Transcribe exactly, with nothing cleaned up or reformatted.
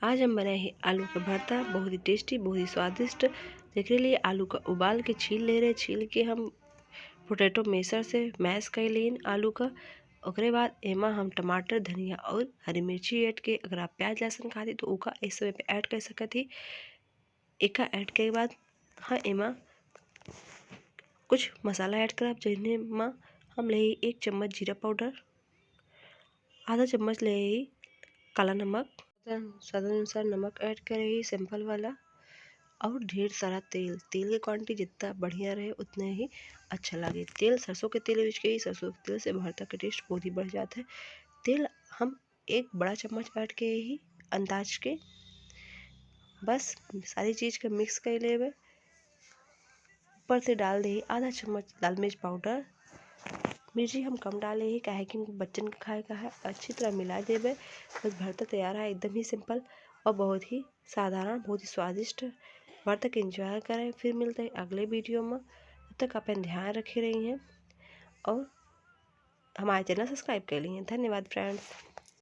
आज हम बनाए हैं आलू का भरता, बहुत ही tasty, बहुत ही स्वादिष्ट। एकरे लिए आलू का उबाल के छील ले रहे, छील के हम potato masher से mash कर लेन आलू का। ओकरे बाद एमा हम टमाटर, धनिया और हरी मिर्ची add के, अगर आप प्याज लहसुन खाती तो ओका इस समय पे add कर सकत ही। एका add के बाद हाँ एमा कुछ मसाला add करब, जिन्हें मा हम ले एक चम्मच जीरा powder, आधा चम्मच ले काला नमक, स्वाद अनुसार नमक add करे ही simple वाला, और ढेर सारा तेल। तेल के quantity जितना बढ़िया रहे उतने ही अच्छा लगे। तेल सरसों के तेल use के, सरसों के तेल से भरता के taste बहुत ही बढ़ जाता है। तेल हम एक बड़ा चम्मच add के ही अंदाज के, बस सारी चीज के mix कर लेबे। ऊपर से डाल दे आधा चम्मच लाल मिर्च powder। मिर्ची हम कम डाले ही, काहे कि बच्चन के खाए का है। अच्छी तरह मिला देबे। बस भरता तैयार है, एकदम ही simple और बहुत ही साधारण, बहुत ही स्वादिष्ट। भरता के enjoy करें। फिर मिलते हैं अगले video में। तब तक अपन ध्यान रखे रही हैं और हमारे channel subscribe कर ली हैं। धन्यवाद friends।